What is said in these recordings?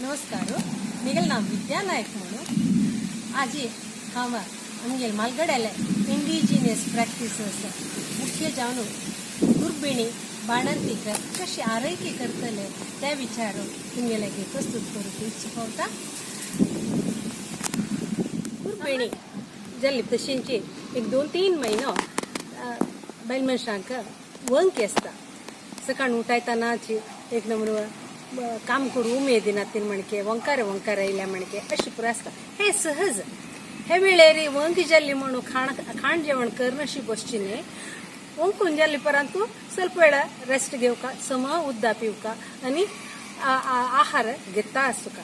नमस्कार. मिगेल नांव विद्या नायक म्हणून. आजी हांव आमगेले मालगड्याले इंडिजिनियस प्रॅक्टिसस, मुख्य जावन दुर्बिणी बाणंतीक कशी आरोग्य करतले ते विचार तुमगेले प्रस्तुत करूंक इच्छा पावता. दुर्बिणी जाल्ली तशींची एक 2-3 म्हयनो बायल मनशांक वंक आसता. सकाळ उठायतानाची एक नमुनो काम करूं उमेद दिना तीन म्हणके, वंकार वंकार आयल्या म्हणके, अशी पुरो आसता. हे सहज. हे वेळेर वंक जाल्ली म्हणून खाण खाण जेवण करनशी बसची न्ही. वंकून जाल्ली परंतु ಸ್ವಲ್ಪ ವೇಳ ರೆಸ್ಟ್ घेवका, सम उद्दा पिवका आनी आहार घेता आसूका.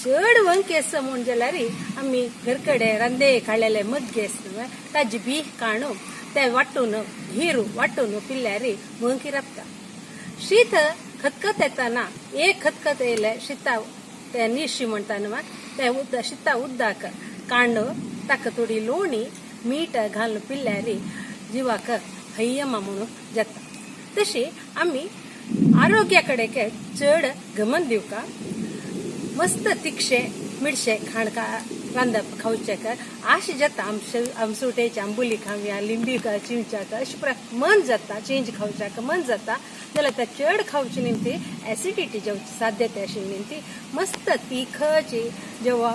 चड वंक आसा म्हूण जाल्यार आमी घरकडे रंदे काडलेले मग्गे आसता, ताजी बी काणू ते वांटून, हिरू वांटून पिल्यार वंकी राबता. शीत खतखत येताना, एक खतखत येयले शिता ते निशी म्हणटा न्हू, ते उद शिता उद्दाक कांड ताका थोडी लोणी मीठ घालून पिल्यार जिवाक हय्यमा म्हणून जाता. तशी आमी आरोग्या कडेन चड गमन दिवका. मस्त तिखशे मिरशे खाण का रांदप खावचें आश जाता. आमचे आमसुटेची आंबुली खावया, लिंबी चिंवच्याक अशें मन जाता, चेंज खावच्याक मन जाता. जाल्यार ते चड खावची न्ही, ती एसिडिटी जावची साध्यता आशिल्ली. ती मस्त तिखची जेव्हा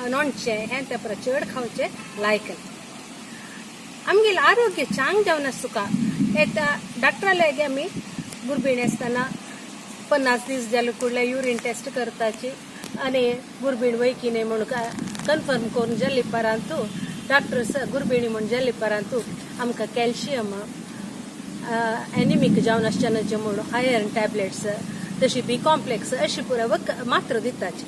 नोणचें हें ते परत चड खावचें लायक. आमगेलें आरोग्य चांग जावन आसुका येता. डॉक्टरा लागीं आमी गुरबीण आसतना 50 दीस जाले कुडले युरीन टेस्ट करताची आनी गुरबीण वयकी न्ही म्हणून कन्फर्म करून जाली परांतू, डॉक्टर गुरबिणी म्हूण जाली परांतू आमकां कॅल्शियम एनिमीक जावन आसच्यानाचे म्हणून आयर्न टॅबलेट्स, तशी बी कॉम्प्लेक्स अशी पुरो वक मात्र दिताची.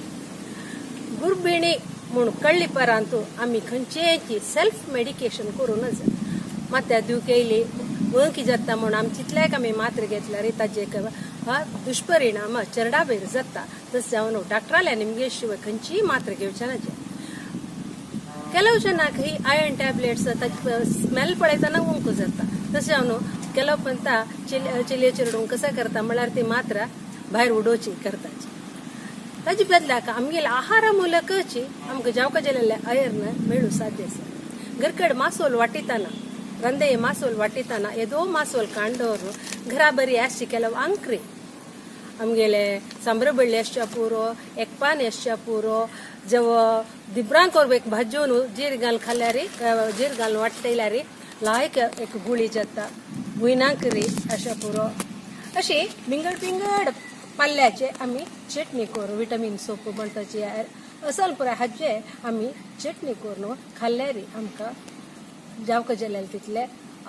गुरबिणी म्हूण कळ्ळी परांतू आमी खंयचेय सेल्फ मेडिकेशन करूं नज. मात्या दिवक येयली, वंकी जाता म्हूण आमी तितल्याक आमी मात्र घेतल्यार ताजे दुष्परिणाम चेरडा वयर जाता. तशें जावन डॉक्टराल्या निमगे शिवाय खंयचीय मात्र घेवचे नाचे. ಕೆಲವು ಜನಕ್ಕೆ ಈ ಐರನ್ ಟ್ಯಾಬ್ಲೆಟ್ಸ್ ಸ್ಮೆಲ್ पळयतना वंक जाता. तशें जावन ಕೆಲವು पंತ चिले चिले चेरडूं कसा करता म्हळ्यार ती मात्रा भायर उडोवची करताची. ताजे बदलाक आमगेले आहारा ಮೂಲಕची आमकां जावका जालेले आयर्न मेळूं साध्य आसा. घरकड मासोल वाटिताना, ರಂದೆಯ ಮಾಸೋಲ್ ವಾಟಿತಾನ ಎದೋ ಮಾಸೋಲ್ ಕಾಂಡೋರು घरा बरी आसची ಕೆಲವು ಅಂಕ್ರಿ आमगेले सांब्रबಳ್ಳಿ आसच्या पुरो, एकपान आसच्या पुरो, जव दिब्रांक एक भाजून जीर घालून खाल्यार, जीर घालून वाटयल्यार लायक एक गुळी जाता. भुंयनाकरी अशा पुरो, अशी विंगड विंगड पाल्याचे आमी चटणी करून, विटमीन सोप म्हणटाची असल पुराय हाचे आमी चटणी करून खाल्ल्यार आमकां जावका जाल्यार तितले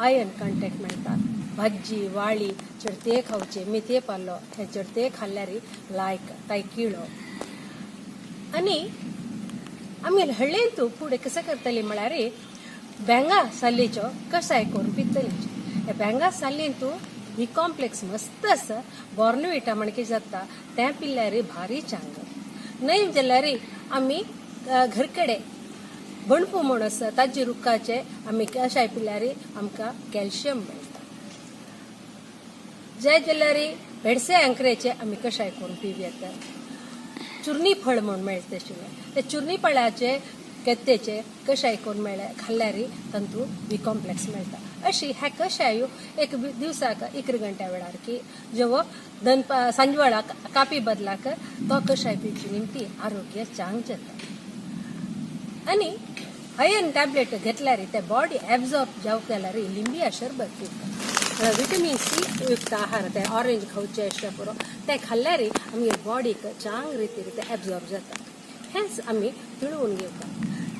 आयर्न कंटेंट मेळटा. भाजी वाळी चडते खावचे, मेथये पालो हे चडते खाल्ल्यार लायक तायकिळो. आनी आमी हळ्ळेंतू फुडें कसं करतली म्हळ्यार बेंगा सालीचो कसाय करून पितली. हे बेंगा सालींतू बी कॉम्प्लेक्स मस्त आसा. बॉर्नविटा म्हणके जाता, तें पिल्यार भारी चांग. न्हय जाल्यार आमी घरकडे बणपू म्हूण आसा, ताजे रुखाचे आमी कशाय पिल्यार आमकां कॅल्शियम मेळटा. जाय जाल्यार भेडसे अंकरेचे आमी कशाय करून पिवयेता. चुरणी फळ म्हूण मेळटा आशिल्लें, ते चुरणी फळाचे केत्तेचे कशाय करून मेळ्ळे खाल्ल्यार तांतू बी कॉम्प्लेक्स मेळटा. अशी ह्या कशायो एक दिवसाक 11 घंट्या वेळार की जेव्हा दनपा सांजवेळा कापी बदलाक तो कशाय पिवची निमती आरोग्य चांग जाता. आनी आयर्न टॅबलेट घेतल्यार ते बॉडी ॲब्झॉर्ब जावंक जाल्यार लिंबिया शरबत पिवता. विटमीन सी युक्त आहार, ते ऑरेंज खावचे अशें पुरो, ते खाल्ल्यार आमगे बॉडीक चांग रितीर ते ॲब्झॉर्ब जाता. हेंच आमी तिळोवन घेवता.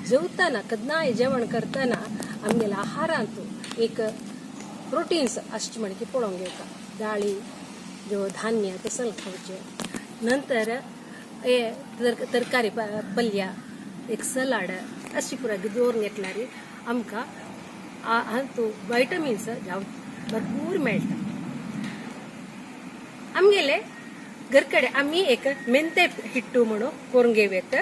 जेवताना केन्नाय जेवण करतना आमगेल्या आहारांत एक प्रोटीन्स आसचे म्हणकी पळोवंक घेवता. दाळी ज्यो धान्य तसलें खावचें. नंतर हे तरकारी, पल्ल्या, एक सलाड अशी पुराय दवरून घेतल्यार आमकां हातूंत वायटमिन्स भरपूर मेळटा. आमगेले घरकडे आमी एक मेंते हिट्टू म्हणून करून घेवयेत.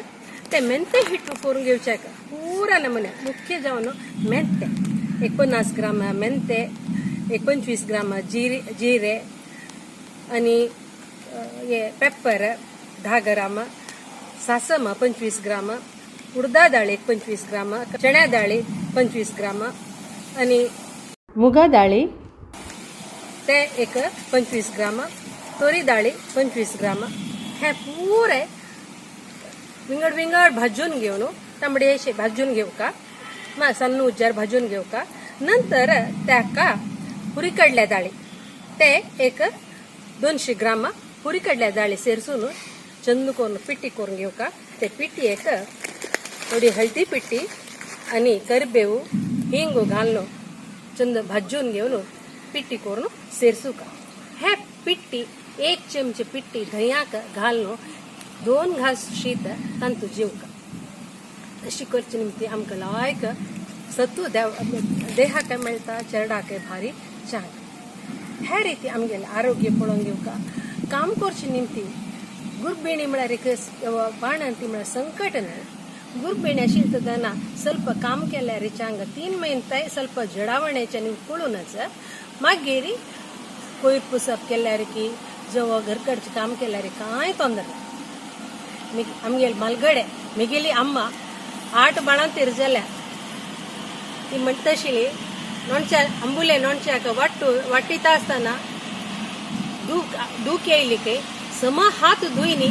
ते मेंते हिट्टू करून घेवच्याक पुरा नमुने मुख्य जावन मेंते एक 50 ग्राम, मेंते एक 25 ग्राम, जिरे जिरे आनी हे पेप्पर 10 ग्राम, सासम 25 ग्राम, उडदा दाळ एक 25 ग्राम, चण्या दाळी 25 ग्राम आणि मुगा दाळी ते एक 25 ग्राम, तोरी दाळी 25 ग्राम. हे पुरे विंगड विंगड भाजून घेवन तांबडेशे भाजून घेवका, मा सण्ण उज्जार भाजून घेवका. नंतर ताका हुरीकडल्या दाळी ते एक 200 ग्राम हुरीकडल्या दाळी सेरसून चंद करून पिट्टी करून घेवका. ते पिट्टी एक थोडी हळदी पिट्टी आणि करबेव हिंग घालून चंद भाजून घेवन पिट्टी करून सेरसुका. हे पिट्टी एक चमचे पिट्टी धंयाक घालून 2 घास शीत तांतू जेवका. अशी करचे निमती आमकां लायक सत्व देहाक मेळटा, चेरडाक भारी चांग. ह्या रिती आमगेलें आरोग्य पळोवन घेवका. काम करचे निमती गुर्बिणी म्हळ्यार एक बाणंती म्हळ्यार संकट न्हय. गुर्बिणी आशिल्ली तेन्ना ಸ್ವಲ್ಪ काम केल्यार चांग 3 म्हयने ಸ್ವಲ್ಪ जडावण्याच्यानी उकळूनच मागीर कोयर पुसप केल्यार की जवळ घरकडचें काम केल्यार कांय ತೊಂದರೆ ना. आमगेले मालगडे मिगेली अम्मा 8 बाळांतीर जाल्या. ती म्हणटा आशिल्ली नोणच्या आंबुले नोणच्याक वाट्टू वाटीता आसतना दूक दूक येयली की सम हात धुयनी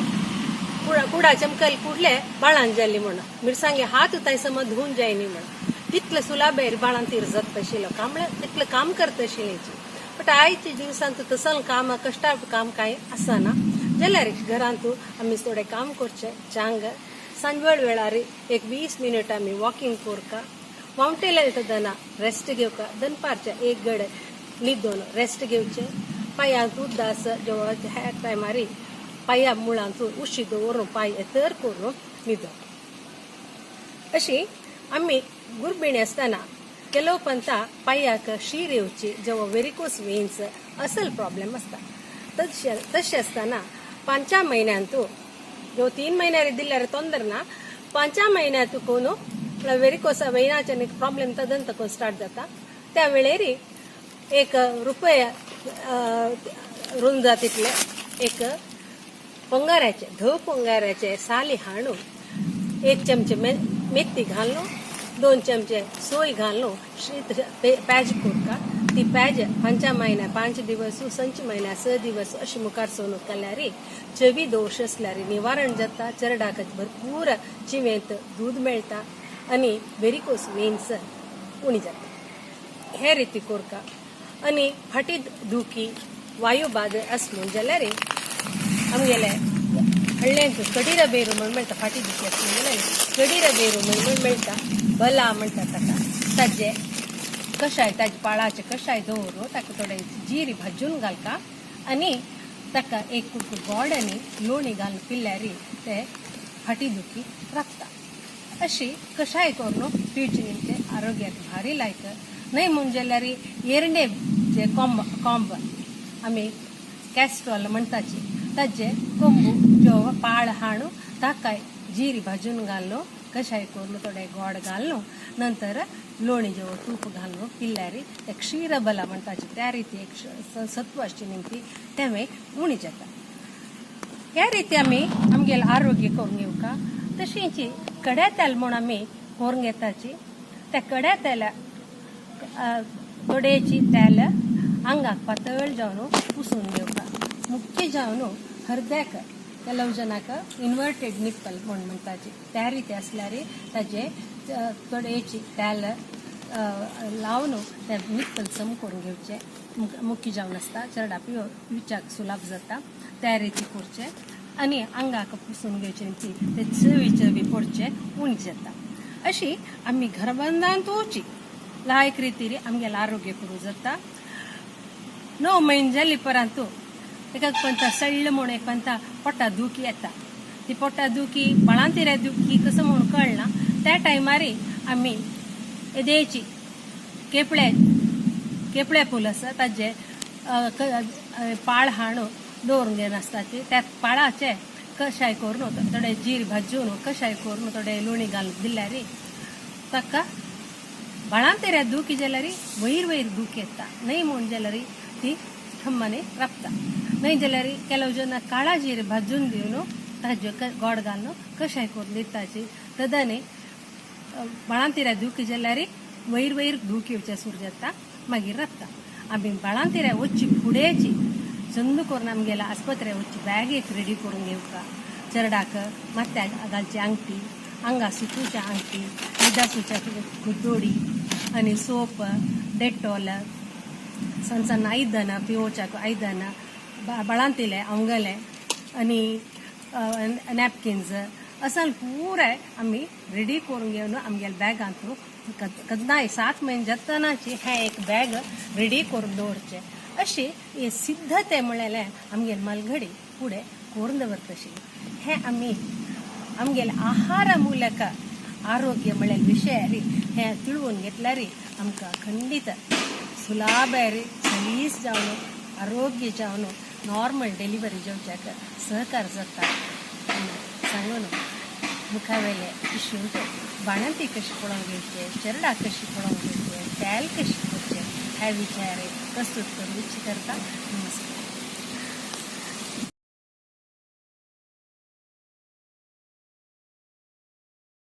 कुडा चमकल कुडले बाळान जाली म्हण मिरसांगे हात ताय सम धुवन जायनी म्हण तितले सुलाबेर बाळांतीर जाता आशिल्लो काम, तितलें काम करता आशिल्ली. बट आयच्या दिवसांत तसलें काम कश्टा काम कांय आसना जाल्यार घरांत आमी थोडें काम करचें चांग. सांजवेळ वेळार एक 20 मिनट आमी वॉकिंग करका, वांवटेले तेन्ना रेस्ट घेवका, दनपारच्या एक गडे न्हिदोन रेस्ट घेवचें. पांयांत उद्दास जेवण ह्या टायमार पांया मुळांत उशी दवरून पांय एतर करून न्हिदप. अशी आमी गुर्बिणी आसतना ಕೆಲವು पंತ पांयाक शीर येवची जेव्हा वेरिकोस वेन्स असल प्रॉब्लेम आसता. तशें तशें आसतना 5 म्हयन्यांतू जो 3 म्हयन्यार दिल्यार ತೊಂದರೆ ना, 5 म्हयन्यांत कोण वेरिकोसा वेनाचे प्रॉब्लेम तदंत कोण स्टार्ट जाता. त्या वेळेर एक रुपया रुंदा तितले एक पोंगाऱ्याचे धव पोंगाऱ्याचे साली हाडून 1 चमचे मेथी घालून 2 चमचे सोय घालून शीत पॅज करता. ती पॅज 5 महिन्या 5 दिवस, 5 महिन्या 6 दिवस अशी मुखार सोनू केल्यार चवी दोश असल्यार निवारण जाता, चरडाक भरपूर चिवेंत दूद मेळटा आनी वेरिकोस वेन्स उणी जाता. हे रिती करता. आनी फाटी दुखी वायुबाद आसलो जाल्यार आमगेले हळ्ळेंत कडीर बेरू म्हण मेळटा. फाटी दुखी आसली जाल्यार कडीर बेरू म्हण मेळटा, बला म्हणटा ताका. ताजे कशाय ताजे पाळाचे कशाय दवरून ताका थोडे जिरी भाजून घालता आनी ताका एक कुडको गोड आनी लोणी घालून पिल्यार ते फाटी दुखी राखता. अशी कशाय करून पिवची निमते आरोग्याक भारी लायक. न्हय म्हूण जाल्यार एरणे जे कोंब कोंब आमी कॅस्ट्रॉल म्हणटाची ताजे कोंबू ज्यो पाळ हाणू ताकाय जिरी भाजून घालून कशाय करून थोडे गोड घालून नंतर लोणी जेव तूप घालून पिल्यार ते क्षीरबला म्हणटाची त्या रिती एक सत्व आसची निमती तेंवूय उणी जाता. ह्या रिती आमी आमगेलें आरोग्य करून घेवका. तशींच कड्या तेल म्हूण आमी करून घेताची. त्या कड्या तेला थोडेची तेल आंगाक पातळ जावन पुसून घेवका. मुख्य जावन हरद्याक ಕೆಲವು ಜನಕ್ಕೆ इन्वर्टेड निप्पल म्हण म्हणटाची त्या रिती आसल्यार ताजे थोडेची तेल लावन ते निप्पल सम करून घेवचे. मुख्य जावन आसता चरडा पिवच्याक सुलाभ जाता. त्या रिती करचे आनी आंगाक पुसून घेवचे ती ते चवी चवी पडचे उणी जाता. अशी आमी घरबंदांतूच लायक रितीर आमगेलें आरोग्य करूं जाता. 9 म्हयने जाली परांतू एक पंता सळ्ळ म्हूण एक पंता पोटा दुखी येता. ती पोटा दुखी बाळांतिऱ्या दुखी कसं म्हूण कळना. त्या टायमार आमी येदेची केपळे केपळे फूल आसा ताजे पाळ हाणून दवरून घेनासता त्या पाळाचे कशाय करून थोडे जीर भाजून कशाय करून थोडे लोणी घालून दिल्यार ताका बाळांतेऱ्या दुखी जाल्यार वयर वयर दूख येता. न्हय म्हूण जाल्यार ती थम्माने राबता. न्हय जाल्यार ಕೆಲವು ಜನ ಕಾಳಾ ಜೀರಿ भाजून दिवन ताज्यो गोड घालून कशाय करून दिताची. तदने बाळांतिऱ्या दुखी जाल्यार वयर वयर दूख येवचे सुरू जाता, मागीर रावता. आमी बाळांतिऱ्या वचची फुडेंची चंद करून आमगेल्या आस्पत्रे वचची बॅग एक रेडी करून घेवका. चेरडाक माथ्याक घालची आंगठी, आंगा सुतूच्या आंगठी, निदासूच्या गुद्दोडी आनी सोप, डेटॉल, सಣ್ಣ सಣ್ಣ आयदनां, पिवोवच्याक आयदनां, बाळांतिले अंगले आनी नॅपकिन्स असल पुराय आमी रेडी करून घेवन आमगेल्या बॅगांत केन्नाय 7 म्हयने जातनाची हें एक बॅग रेडी करून दवरचें. अशी हे सिद्धते म्हणलेलें आमगेले मालघडी फुडें करून दवरतशी. हें आमी आमगेले आहारा ಮೂಲಕ आरोग्य म्हणलेले विशय हें तिळवून घेतल्यार आमकां खंडीत सुलाभ सलीस जावन आरोग्य जावन नॉर्मल डिलिव्हरी जावच्याक सहकार जाता सांगून मुखावेले इशूंत बाणंती कशी पळोवंक घेवचे, चेरडा कशी पळोवंक घेवचे, तेल कशी करचें ह्या विचार प्रस्तुत करूंक इच्छा करता. नमस्कार.